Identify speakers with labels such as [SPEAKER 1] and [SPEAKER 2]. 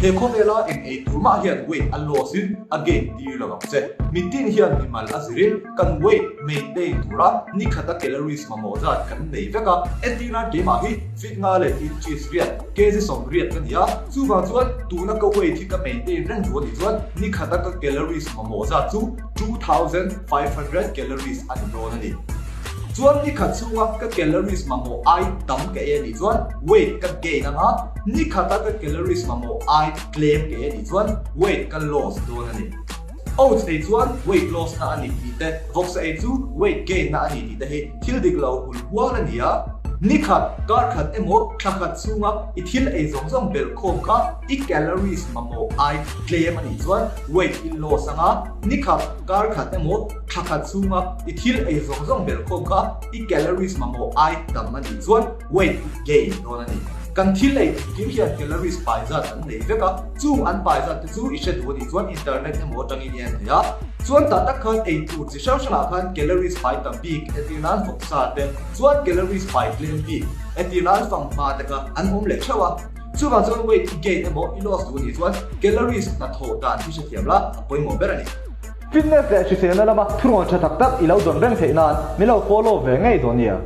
[SPEAKER 1] He khawvela eng ei tur mah hian weight a loss in a gain tir lo ang che. Mitin hian mimal a zirin kan weight maintain tura nikhata calories mamawh zat kan nei vek a. Entirnan keimah hi feet nga leh inches riat, kg 80 ka ni a, chuvang chuan tuna ka weight hi ka maintain reng duh a nih chuan nikhata ka calories mamawh zat chu 2500 calories a ni dawn a ni. Chuan nikhat chhunga ka calories mamawh ai tam ka ei a nih chuan weight ka gain anga, nikhata ka calories mamawh ai tlem ka ei a nih chuan weight ka loss dawn a ni. Oats ei chuan weight loss na a ni tih te, vawksa ei chu weight gain na a ni tih te hi thil dik lo hul hual a ni a. Nikhat, kar khat emaw thla khat chhunga i thil ei zawng zawng belh khawm kha i calories mamawh ai tlem a nih chuan weight i loss anga, nikhat, kar khat emaw thla khat chhunga i thil ei zawng zawng belh khawm kha i calories mamawh ai tam a nih chuan weight i gain dawn a ni. Kan thil ei engkim hian calories pai zat an nei vek a, chung an pai zat te chu i hre duh a nih chuan internet emaw atangin i en thei a. Chuan tah tak khan ei tur chi hrang hrangah khan calories pai tam bik entir nan vawksa te, chuan calories pai tlem bik entir nan fanghma te kha an awm leh theuh a. Chuvang chuan weight i gain emaw i loss duh a nih chuan calories hnathawh dan hi hrethiam la a pawimawh ber a ni.
[SPEAKER 2] Fitness leh hriselna lama thurawn tha tak tak i lo dawn reng theih nan min lo follow ve ngei dawn nia.